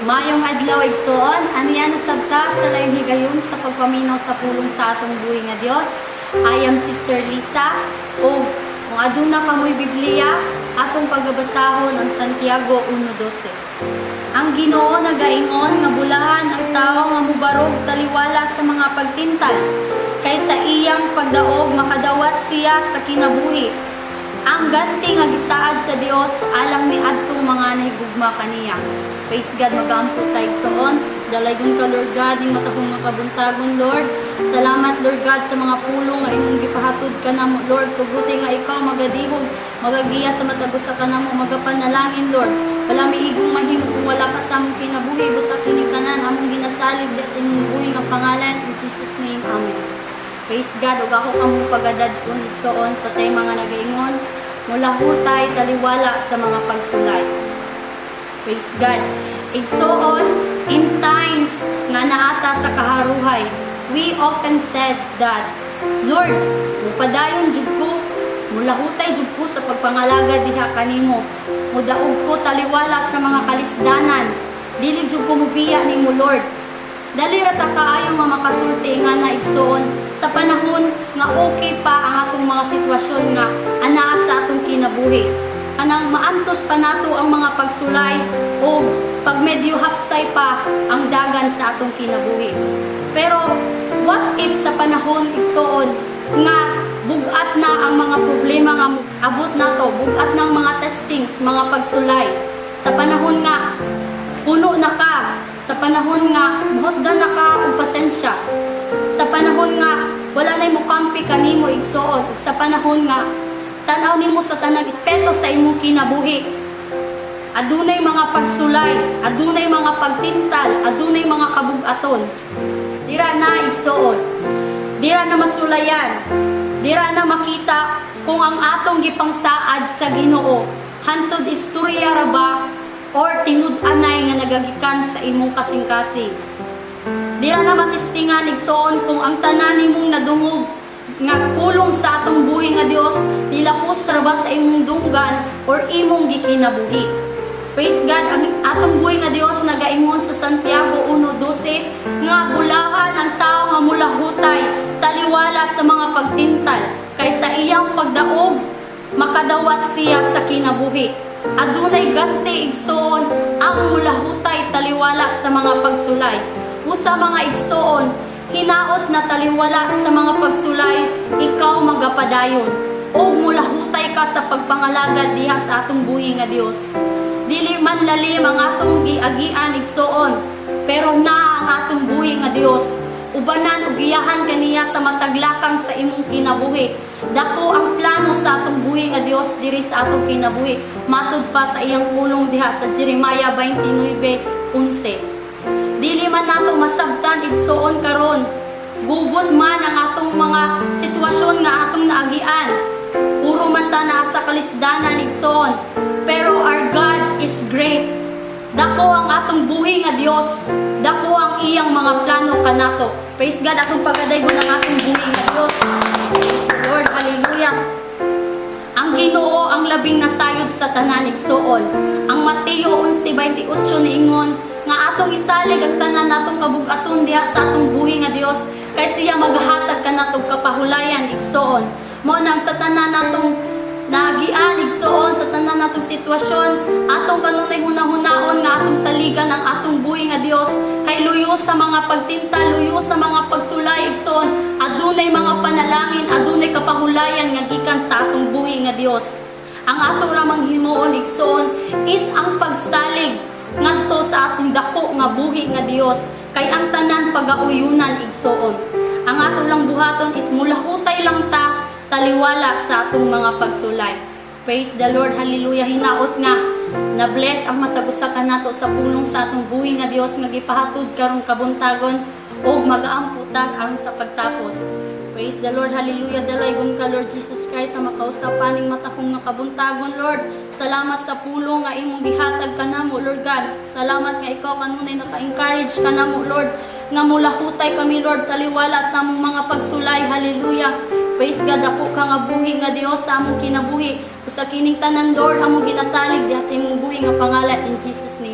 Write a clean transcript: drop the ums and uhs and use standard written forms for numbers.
Maayong adlaw, igsoon, aniya na sab ta sa laing higayon sa pagpaminaw sa pulong sa atong buhi nga Dios. I am Sister Lisa o kung aduna kamoy Biblia, atong pagabasahon ang Santiago 1:12. Ang Ginoo nagaingon nga bulahan ang tawo nga mubarog taliwala sa mga pagtintal, kay sa iyang pagdaog makadawat siya sa kinabuhi. Ang ganti nga gisaad sa Dios alang ni adtong mga nahigugma kaniya. Praise God, magaampo tayo, igsoon. Dalaygon ka, Lord God, ning matahong nga kabuntagon, Lord. Salamat, Lord God, sa mga pulong nga imong gipahatod kanamo, Lord. Tuguti nga ikaw magadihog, magagiya sa matag usa kanamo, magapanalangin, Lord. Wala mi igong mahimo kung wala ka sa among kinabuhi, busa kini tanan among ginasalig diha sa imong buhi nga pangalan. In Jesus' name, Amen. Praise God, ug ako kamong pagadad-on, igsoon, sa tema nga nagaingon, mulahutay taliwala sa mga pagsulay. Praise God. Igsoon, in times nga naa ta sa kaharuhay, we often said that, "Lord, mupadayon jud ko, mulahutay jud ko sa pagpangalagad diha kanimo. Mudaog ko taliwala sa mga kalisdanan. Dili jud ko mubiya nimo, Lord." Dali ra ta kaayo nga makasulti nga na, igsoon, sa panahon nga okay pa ang atong mga sitwasyon nga anaa sa atong kinabuhi. Kanang maantos pa nato ang mga pagsulay o pag medyo hapsay pa ang dagan sa atong kinabuhi. Pero what if sa panahon, igsoon, nga bugat na ang mga problema nga abot nato, bugat ng mga testings, mga pagsulay? Sa panahon nga puno na ka, sa panahon nga muhotdan na ka og pasensya, sa panahon nga wala nay mukampi kanimo, igsoon, ug sa panahon nga tan-aw nimo sa tanang aspeto sa imong kinabuhi, adunay mga pagsulay, adunay mga pagtintal, adunay mga kabugaton. Dira na, igsoon. Dira na masulayan. Dira na makita kung ang atong gipangsaad sa Ginoo hantod istorya ra ba or tinud-anay nga nagagikan sa imong kasing-kasing. Dira na matistingan, igsoon, kung ang tanan nimong nadungog nga pulong sa atong buhi nga Dios nilapos ra ba sa imong dunggan or imong gikinabuhi. Praise God, ang atong buhi nga Dios nagaingon sa Santiago 1:12 nga bulahan ang tao nga mulahutay taliwala sa mga pagtintal, kay sa iyang pagdaog makadawat siya sa kinabuhi. Adunay ganti, igsoon, ang mulahutay taliwala sa mga pagsulay. Usa, mga igsoon, hinaot na taliwala sa mga pagsulay, ikaw magapadayon o mulahutay ka sa pagpangalagad diha sa atong buhi nga Dios. Dili man lalim ang atong giagian, igsoon, pero naa ang atong buhi nga Dios. Ubanan ug giyahan kaniya sa matag lakang sa imong kinabuhi. Dako ang plano sa atong buhi nga Dios diri sa atong kinabuhi. Matud pa sa iyang pulong diha sa Jeremiah 29:11. Dili man nato masabtan, igsoon, karon. Gubot man ang atong mga sitwasyon nga atong naagian. Puro man ta naa sa kalisdanan, igsoon. Pero our God is great. Dako ang atong buhi nga Dios. Dako ang iyang mga plano kanato. Praise God, atong pagadaygon ang atong buhi nga Dios. Praise the Lord. Hallelujah. Ang Ginoo ang labing nasayod sa tanan, igsoon. Ang Mateo 11:28 niingon nga atong isalig ang tanan natong kabugaton diha sa atong buhi nga Dios kay siya maghatag kanatong kapahulayan, igsoon. Mao nang sa tanan natong naagian, igsoon, sa tanan natong sitwasyon, atong kanunay hunahunaon nga atong saligan ang atong buhi nga Dios kay luyo sa mga pagtintal, luyo sa mga pagsulay, igsoon, adunay mga panalangin, adunay kapahulayan nga gikan sa atong buhi nga Dios. Ang ato lamang himuon, igsoon, is ang pagsalig ngadto sa atong dako nga buhi nga Dios kay ang tanan pagauyunan, igsoon. Ang ato lang buhaton is mulahutay lang ta taliwala sa atong mga pagsulay. Praise the Lord, hallelujah. Hinaot nga na bless ang matag usa kanato sa pulong sa atong buhi nga Dios nga gipahatod karong kabuntagon ug magaampo ta aron sa pagtapos. Praise the Lord, hallelujah. Dalaygon ka, Lord Jesus Christ, sa makausapan ning matahong nga kabuntagon, Lord. Salamat sa pulong nga imong gihatag kanamo, Lord God. Salamat nga ikaw kanunay naka-encourage kanamo, Lord, nga mulahutay kami, Lord, taliwala sa among mga pagsulay. Hallelujah. Praise God, dako ka nga buhi nga Dios sa among kinabuhi. Usa kining tanan, Lord, among ginasalig diha sa imong buhi nga pangalan, in Jesus' name.